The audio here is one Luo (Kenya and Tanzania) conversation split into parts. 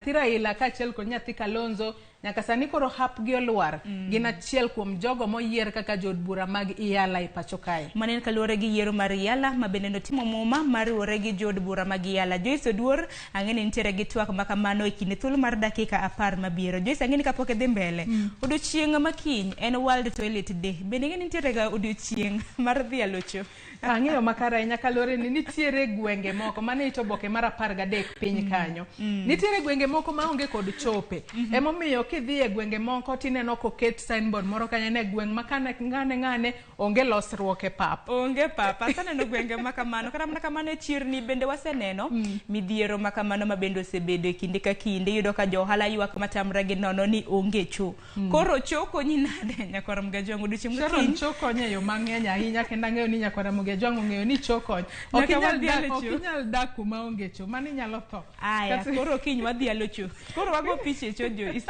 Nyathi Raila kaachiel kod nyathi Kalonzo nyaka sani koro hapgi olwar. Gin achiel kuom jogo moyier kaka jood bura mag Iyala e pacho kae. Mano en kaluwore gi yiero mar Iyala ma bende notimo muma mar riwore gi jood bura mag Iyala. Joyce Oduor, ang'e ni nitiere gi twak ma kamano e kinde thuolo mar dakika apar mabiro. Joyce, ang'e ni kapok idhi mbele, odiochieng' ma kiny en World Toilet Day. Bende ing'e ni nitiere ga odiochieng' mar dhialo cho? Ang'eyo makare ahinya kaluwore ni nitiere gwenge moko mane it oboke mar 13 piny kanyo. Nitiere gwenge moko maonge kod chope. Emomiyo kidhi e gwenge moko tineno koket signboard moro kanyo ni e gweng' ma kane ng'ane ng'ane onge losruok e pap. Onge pap. Aseneno gwenge ma kamano. Kata mana kamano e chirni bende waseneno midhiero ma kamano ma bende osebedo e kinde ka kinde. Iyudo ka jo ohala ywak matamre gi nono ni onge cho. Koro cho konyi nade nyakwar Mgajwang' odiochieng' Sharon mokinyi? cho konyo e yo mang'eny ahinya kendo ang'eyo ni nyakwar Ramogi Ajwang' ong'eyo ni cho konyo. Ok Nyaka inyal wadhial dak, e ok cho. inyal dak kuma onge cho, mano inyalo tho. Aya, Kata- koro kiny wadhialo cho. Koro wago picha e cho Joyce.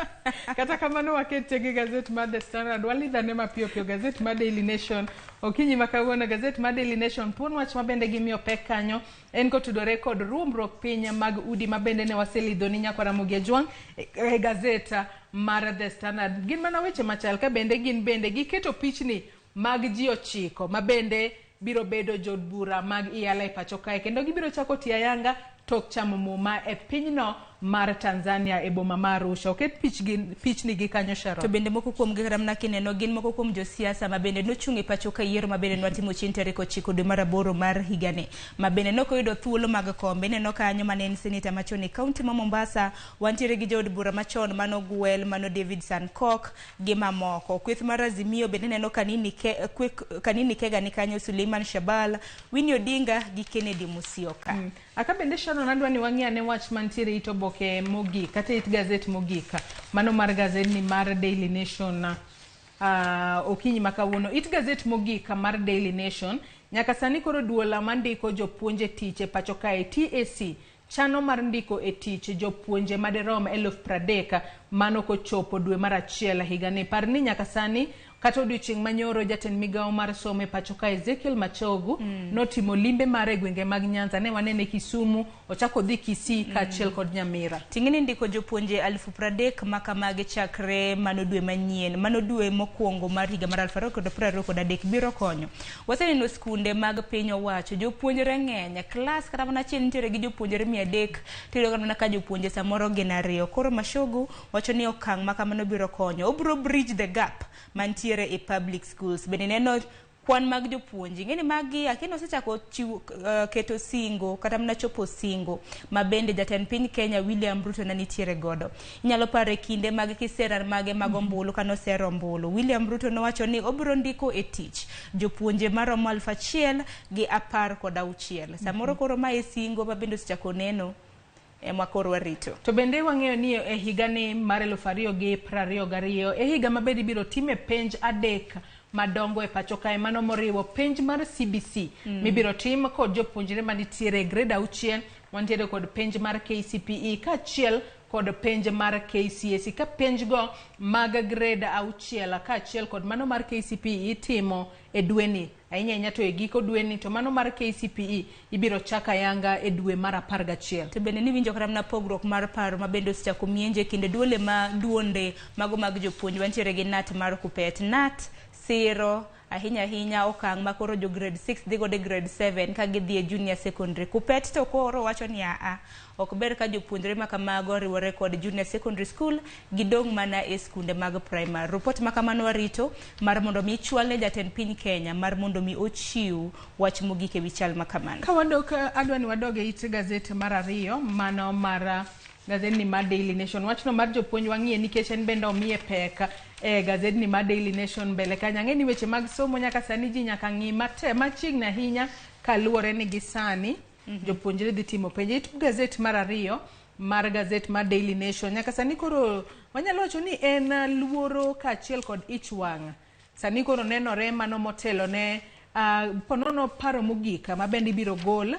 Kata kamano waket tenge gazet mar The Standard, walidhane mapiyo piyo gazet mar Daily Nation. Okinyi ma kawuono gazet mar Daily Nation thuon wach ma bende gimiyo pek kanyo en kotudore kod ruombruok piny mag udi ma bende ne waselidho ni nyakwar Ramogi Ajwang' e gazet mar The Standard. Gin mana weche machal ka bende gin bende giketo pichni mag ji 9 ma bende biro bedo jood bura mag Iyala e pacho kae kendo gibiro chako tiyo ayanga tok chamo muma e pinyno mar Tanzania e boma ma Arusha. Oket pichni gi kanyo Sharon. To bende moko kuom gi kata mana kineno gin moko kuom josiasa ma bende nochung' e pacho ka yiero ma bende nwatimo chieng' tarik 9 dwe mar aboro mar higani ma bende nok oyudo thuolo mag kombe. Ineno kanyo mane en seneta machon e kaunti ma Mombasa, wantiere gi jaod bura machon mano Gwel, mano David Sankok gi mamoko. Kweth mar Azimio bende neno Kanini, Ke, Kwek, Kanini Kega ni kanyo, Suleiman Shabal, Winnie Odinga gi Kennedy Musyoka. Aka bende Sharon adwa ni wang'i ane wach mantiere it oboke mogik kata it gazet mogik mano mar gazetni mar Daily Nation okinyi ma kawuono. It gazet mogik mar Daily Nation nyaka sani koro duol mandiko jopuonj e tich e pacho kae TSC chano mar ndiko e tich jopuonje madirom 30,000 mano kochopo dwe mar achiel higani. Par ni nyaka sani kata odiochieng' manyoro jatend migawo mar somo e pacho ka Ezekiel Machogu notimo limbe mare e gwenge mag Nyanza. Ne wanene Kisumu, ochako odhi Kisii kaachiel kod Nyamira. Ting'ni ndiko jopuonje 30,000 ma kamagi chakre mano dwe manyien, mano dwe mokwongo mar higa mar 2023 biro konyo. Waseneno skunde mag piny owacho, jopuonjre ng'eny, klas kata mana achiel nitiere gi jopuonjre 300, tiyudo kata mana ka jopuonje samoro gin 2. Koro Machogu wacho ni okang' ma kamano biro konyo. Obiro bridge the gap mantiere e public schools. Bende neno kwan mag jopuonj. Ing'e ni magi akia ni osechako chiwo keto singo kata mana chopo singo ma bende jatend piny Kenya William Ruto ne nitiere godo. Inyalo paro e kinde mag kisera mage mag ombulu kane osero ombulu. William Ruto nowacho ni obiro ndiko e tich jopuonje maromo 1,016. Samoro koro mae singo ma bende osechako neno ema koro warito. To bende wang'eyo ni e higani mar 2022 e higa ma bende ibiro time penj 3 madongo e pacho kae, mano moriwo penj mar CBC mibiro tim kod jopuonjre manitiere e grade 6, wantiere kod penj mar KCPE kaachiel kod penj mar KCSE. Ka penj go mag grade 6 kaachiel kod mano mar KCPE itimo e dweni ahinya ahinya to e giko dweni, to mano mar KCPE ibiro chak ayanga e dwe mar 11. To bende niwinjo kata mana pogruok mar paro ma bende osechako mienje kinde duole ma duonde mago mag jopuonj. Wantiere gi NAT mar Kupet. NAT siro ahinya ahinya okang' ma koro jo grade 6 dhi godo e grade 7 ka gidhi e junior secondary. Kupet to koro wacho ni aa, ok ber ka jopuonjre ma kamago riwore kod junior secondary school, gidong' mana e skunde mag primary. Report ma kamano warito mar mondo mi chwal ne jatend piny Kenya mar mondo mi ochiw wach mogik e wi chal ma kamano. Ka wadok, adwa ni wadog e it gazet mar 2, mano mar gazetni mar Daily Nation. Wachno mar jopuonj wang'iye nikech en bende omiye pek e gazetni mar Daily Nation mbele kanyo. Ang'e ni weche mag somo nyaka sani ji nyaka ng'i machiegni ahinya kaluwore ni gi sani jopuonjre dhi timo penj. It gazet mar 2 mar gazet mar Daily Nation nyaka sani koro wanyalo wacho ni en luoro kaachiel kod ich wang'. Sani koro nenore mano motelo ne ponono paro mogik ma bende ibiro gol.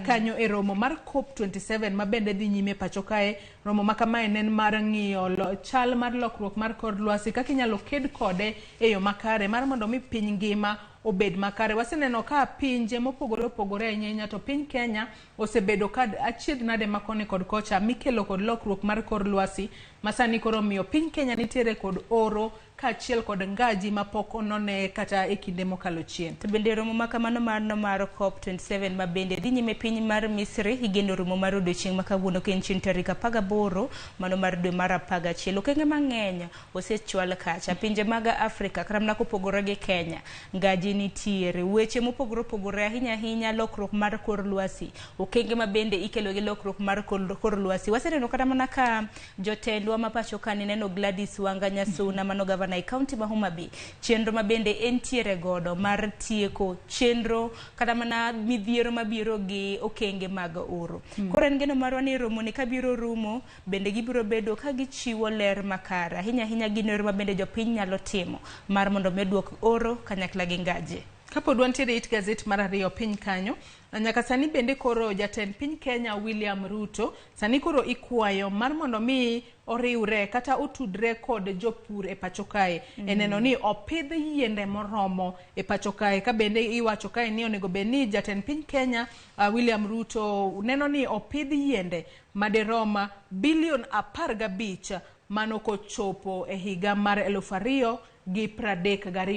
Kanyo e romo mar COP27 ma bende dhi nyime pacho kae. Romo ma kamae ne en mar ng'iyo chal mar lokruok mar kor lwasi, kaka inyalo ked kode e yo makare mar mondo mi piny ngima obed makare. Waseneno ka pinje mopogore opogore ahinya ahinya to piny Kenya osebedo ka achiedh nade ma koni kod kocha mikelo kod lokruok mar kor lwasi ma sani koro miyo piny Kenya nitiere kod oro kaachiel kod ngaji mapok onone kata e kinde mokalo chien. To bende romo ma kamano mar COP27 ma bende dhi nyime piny mar Misri igeno romo mar odiochieng' ma kawuono ka en chieng' tarik 18 mano mar dwe mar 11. Okenge mang'eny osechwal kacha. Pinje mag Afrika kata mana kopogore gi Kenya, ngaji nitiere, weche mopogore opogore ahinya ahinya lokruok mar kor lwasi, okenge ma bende ikelo gi lokruok mar kor lwasi. Waseneno kata mana ka jotendwa ma pacho ka nineno Gladys Wanga Nyasuna mano gavana e kaunti ma Homa Bay, chenro ma bende entiere godo mar tieko chenro kata mana midhiero mabiro gi okenge mag oro. Koro en geno marwa ni romo ni kabiro rumo bende gibiro bedo ka gichiwo ler makare ahinya ahinya gino ero ma bende jopiny nyalo timo mar mondo mi oduok oro kanyakla gi ngaji. Kapod wantiere it gazet mar 2 piny kanyo, nyaka sani bende koro jatend piny Kenya William Ruto sani koro ikwayo mar mondo mi oriwre kata otudre kod jopur e pacho kae. E neno ni opidh yiende moromo e pacho kae. Ka bende iwacho kae ni onego bed ni jatend piny Kenya William Ruto neno ni opidh yiende maderom bilion 15 mano kochopo e higa mar 2032.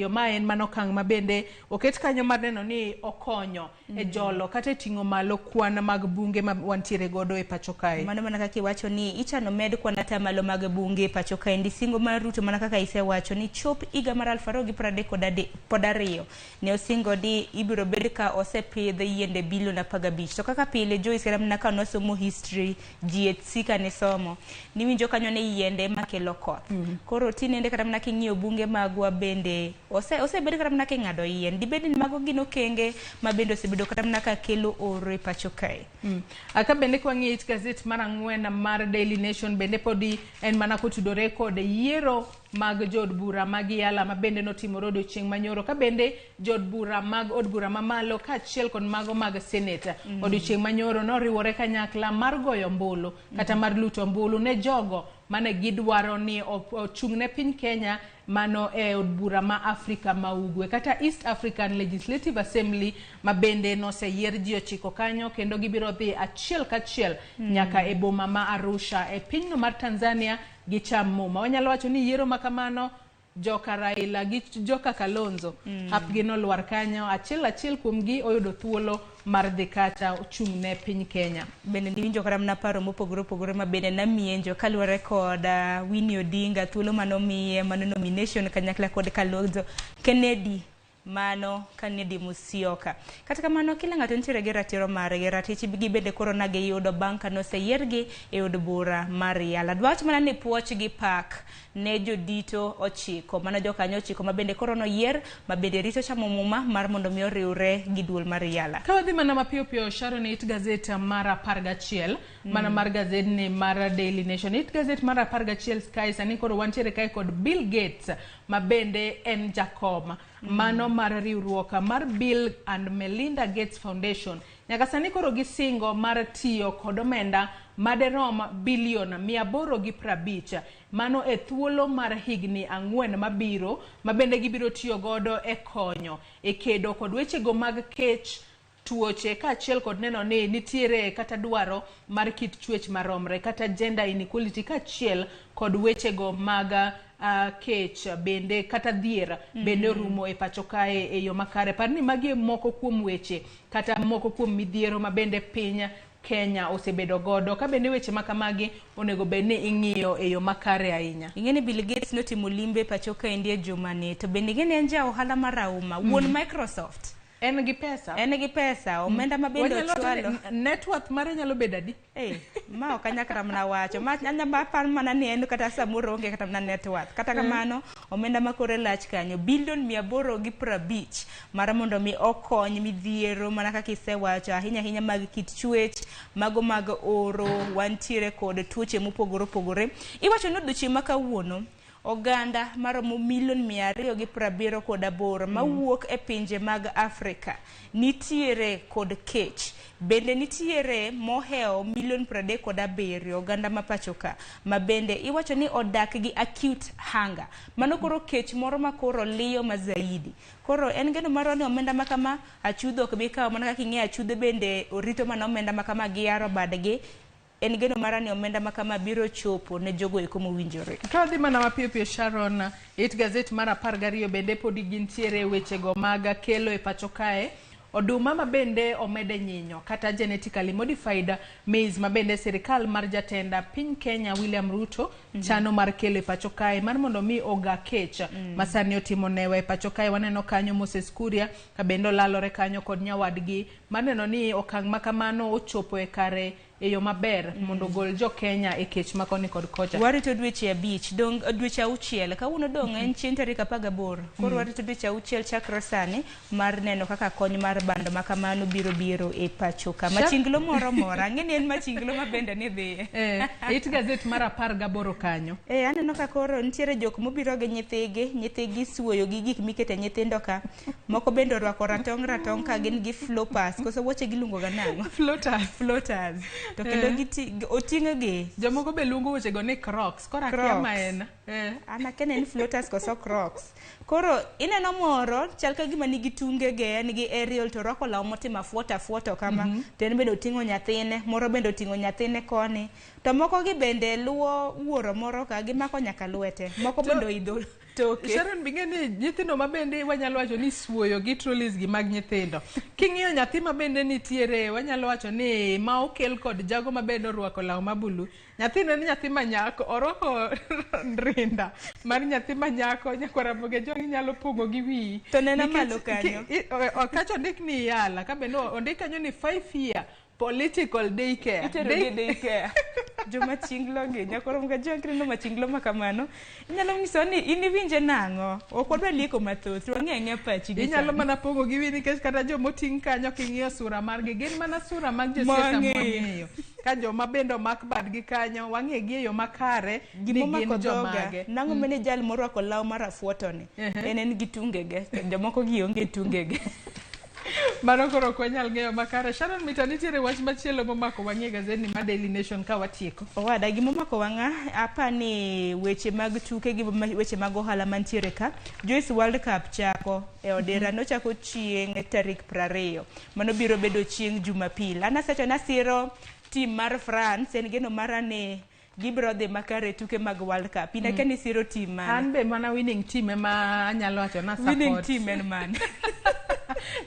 Ma en mano okang' ma bende oket kanyo mar neno ni okonyo e jolo kata e ting'o malo kwan mag bunge ma wantiere godo e pacho kae. Mano mana kaka iwacho ni ichano med kwan atamalo mag bunge e pacho kae. Ndi singo mar Ruto mana kaka isewacho ni chop higa mar 2032 ne osingo ni ibiro bed ka osepidh yiende bilion 15. To kaka pile Joyce kata mana ka nosomo history GHC kane somo niwinjo kanyo ni yiende makelo koth. Koro tinende kata mana king'iyo bunge magwa bende osebed kata mana king'ado yien. Dibed ni mago gin okenge ma bende osebedo kata mana ka kelo oro e pacho kae. Aka bende kwang'iyo it gazet mar 4 mar Daily Nation bende podi en mana kotudore kod yiero mag jood bura mag Yala ma bende notimore odiochieng' manyoro, ka bende jood bura mag od bura mamalo kaachiel kod mago mag Senate odiochieng' manyoro noriwore kanyakla mar goyo ombulu kata mar luto ombulu ne jogo mane gidwaro ni ochung' ne piny Kenya mano e od bura ma Afrika ma Ugwe kata East African Legislative Assembly ma bende noseyier ji 9 kanyo, kendo gibiro dhi achiel kachiel nyaka e boma ma Arusha e pinyno mar Tanzania gicham muma. Wanyalo wacho ni yiero ma kamano joka Raila gi joka Kalonzo hapgi nolwar kanyo, achiel achiel kuomgi oyudo thuolo mar dhi kacha ochung' ne piny Kenya. Bende niwinjo kata mana paro mopogore opogore ma bende namienjo kaluwore kod Winnie Odinga thuolo manomiye mano nomination kanyakla kod Kalonzo Kennedy mano Kennedy Musyoka. Kata kamano kila ng'ato nitiere gi ratiro mare gi ratich gi bende koro na giyudo bang' ka noseyiergi e od bura mar Yala. Dwach mana ni puoch gi pak ne jodito 9 mano jokanyo 9 ma bende koro noyier ma bende rito chamo muma mar mondo mi oriwre gi duol mar Yala. Ka wadhi mana mapiyo piyo Sharon it gazet mar 11 mana mar gazet ni mar Daily Nation. It gazet mar 11 Sky sani koro wantiere kae kod Bill Gates ma bende en jakom mano mar riwruok mar Bill and Melinda Gates Foundation. Nyaka sani koro gisingo mar tiyo kod omenda maderom bilion 850 mano e thuolo mar higni 4 mabiro ma bende gibiro tiyo godo e konyo e kedo kod wechego mag kech, tuoche kaachiel kod neno ni nitiere kata dwaro mar kit chwech maromre kata gender inequality kaachiel kod wechego mag kech bende kata dhier bende orumo e pacho kae e yo makare. Par ni magi e moko kuom weche kata moko kuom midhiero ma bende piny Kenya osebedo godo, ka bende weche makamagi onego bed ni ing'iyo e yo makare ahinya. Ing'e ni Bill Gates notimo limbe pacho kaendi e jumani, to bende ing'e ni en ja ohala marahuma, wuon Microsoft. En gi pesa. En gi pesa, omenda ma bende ochwalo. Net worth mare nyalo bedo adi? Ma ok anyal kata mana wacho. Ma anyalo apar mana ni en kata samoro onge kata mana net worth. Kata kamano, omenda ma kore lach kanyo, bilion 850 mar mondo mi okony midhiero mana kaka isewacho, ahinya ahinya mag kit chwech, mago mag oro, wantiere kod tuoche mopogore opogore. Iwacho ni odiochieng' ma kawuono, Oganda maromo milion 278 mawuok e pinje mag Afrika nitiere kod kech. Bende nitiere mohewo milion 37 oganda ma pacho ka ma bende iwacho ni odak gi acute hunger. Mano koro kech moro ma koro liyo ma zaidi. Koro en geno marwa ni omenda ma kama achudho ok bi kawo mana kaka ing'eyo achudhe bende orito mana omenda ma kama giyaro badgi. En geno mara ni omenda ma kama biro chopo ne jogo eko mowinjore. Ka wadhi mana mapiyo piyo Sharon, it gazet mar 12 bende podi gintiere wechego mag kelo e pacho kae. Oduma ma bende omede nyinyo kata genetically modified maize ma bende sirikal mar jatenda piny Kenya William Ruto chano mar kelo e pacho kae mar mondo mi oga kech ma sani otimo newa e pacho kae. Waneno kanyo Moses Kuria ka bende olalore kanyo kod nyawadgi maneno ni okang' ma kamano ochopo e kare e yo maber mondo ogol jo Kenya e kech ma koni kod kocha. Warito dweche 5, dong dweche 6, kawuono dong' en chieng' tarik 18. Koro warito dweche 6 chakre sani mar neno kaka kony mar bando ma kamano biro biro e pacho ka. Machinglo moro mora, ang'e ni en machinglo ma bende ni dhiye. It gazet mar 18 kanyo. Aneno ka koro nitiere jok mobiro gi nyithigi, nyithigi suoyo gi gik mikete nyithindo ka. Moko bende orwako ratong' ratong' ka gin gi floppers, koso wuoche giluongo ga nang'o? Floaters. Floaters. To kendo oting'o gi. Jomoko be luongo wuoche go ni Crocs. Koro akia ma en. An akia ni en floaters koso Crocs. Koro ineno moro chal ka gima nigi tungege, en gi aerial to orwako law motimo afuota afuota kama. To en bende oting'o nyathine, moro bende oting'o nyathine koni. To moko gi bende luwo wuoro moro ka gimako nyaka lwete. Moko bende oidho toke. Sharon, bing'e ni nyithindo ma bende wanyalo wacho ni suoyo gi trolleys gi mag nyithindo. King'iyo nyathi ma bende nitiere, wanyalo wacho ni ma okel kod jago ma bende orwako law ma bulu. Nyathino en nyathi ma nyako, orwako rinda mar nyathi ma nyako, nyakwar Ramogi Ojwang' inyalo pogo gi wiyi. To nena malo kanyo. Kacha ondik ni Yala, ka bende ondik kanyo ni 5 year political daycare. Itero gi daycare. Joma chinglo gi, nyakwar Ramogi Ojwang' kineno machinglo ma kamano, inyalo nyiso ni in iwinje nang'o? Ok wadwa lieko mathoth, wang'e ang'eya pachi gi Inyalo sani. mana pogo gi wiyi nikech kata jomoting' kanyo king'iyo sura margi, gin mana sura mag josiasa mwang'eyo. Ka joma bende omak badgi kanyo, wang'e gi e yo makare ni Gima gin omako dhoga, jomage. nang'o mane jal morwako law mar afuoto ni? En gi tungege, to jomoko gi onge tungege. Mano koro ok wanyal ng'eyo makare. Sharon Mita, nitiere wach machielo momako wang'i e gazeti mar Daily Nation ka watieko. Owada, gimomako wang'a, apa ni weche mag tuke gi weche mag ohala mantiere ka. Joyce World Cup chako e odira, nochako chieng' tarik 20. Mano biro bedo chieng' Jumapil. An asewacho nasiro team mar France, en geno mara ni gibiro dhi makare e tuke mag World Cup. In akia ni siro team mane? An be mana winning team ema anyalo wacho na support. Winning team en mane?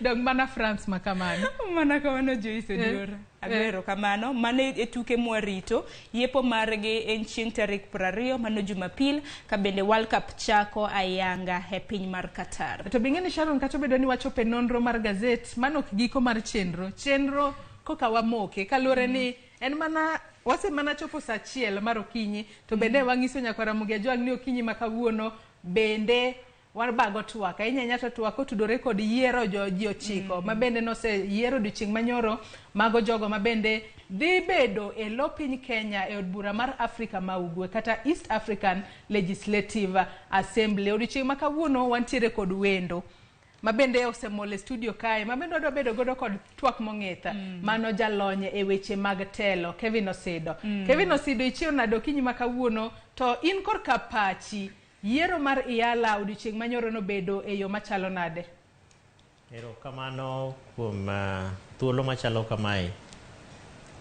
Dong mana France ma kamano. Mana kamano Joyce Odiora. Agoyo kamano. Mano e tuke mwarito. Yepo margi en chieng' tarik 20, mano Jumapil, ka bende World Cup chako ayanga e piny mar Qatar. To bing'e ni Sharon, kata obedo ni wachopo e nonro mar gazet, mano ok giko mar chenro. Chenro koka wamoke, kaluwore ni en mana wase mana chopo saa 1 mar okinyi, to bende wang'iso nyakwar Ramogi Ojwang' ni okinyi ma kawuono bende wabago twak. Ahinya ahinya to twak otudore kod yiero ji 9 ma bende noseyiero odiochieng' manyoro, mago jogo ma bende dhi bedo e lo piny Kenya e od bura mar Afrika ma Ugwe kata East African Legislative Assembly. Odiochieng' ma kawuono wantiere kod wendo ma bende osemol e studio kae, ma bende wadwa bedo godo kod twak mong'ith. Mano jalony e weche mag telo, Kevin Osido. Kevin Osido, ichiew nade okinyi ma kawuono? To in korka pachi, yiero mar Iyala odiochieng' manyoro nobedo e yo machalo nade? Erokamano kuom thuolo machalo kamae.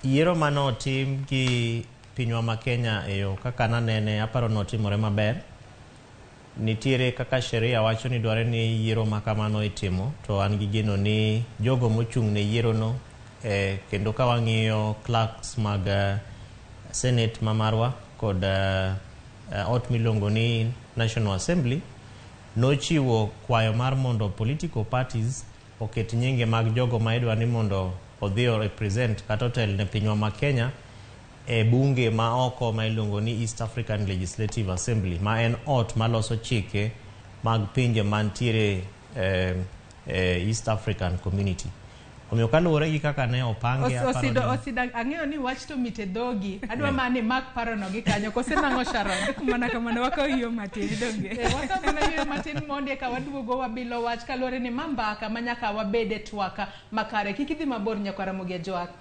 Yiero manotim gi pinywa ma Kenya e yo kaka nanene, aparo notimore maber. Nitiere kaka sheria wacho ni dware ni yiero ma kamano itimo, to an gi geno ni jogo mochung' ne yierono, kendo ka wang'iyo clerks mag Senate ma marwa kod ot miluongo ni National Assembly, nochiwo kwayo mar mondo political parties oket nyinge mag jogo ma idwa ni mondo odhi o represent kata otel ne pinywa ma Kenya e bunge ma oko ma iluongo ni East African Legislative Assembly, ma en ot maloso chike mag pinje mantiere East African Community. Omiyo kaluwore gi kaka ne opange, aparo Osido, ni- Osida, ang'eyo ni wach to mit e dhogi. Adwa mana ni mak parono gi kanyo. Kose nang'o Sharon? Mana kamano wakaw yo matin donge. Wakaw mana yueyo matin mondi eka waduogo wabilo wach kaluwore ni ma mbaka ma nyaka wabed e twaka makare. Kik idhi mabor nyakwar Ramogi Ajwang'.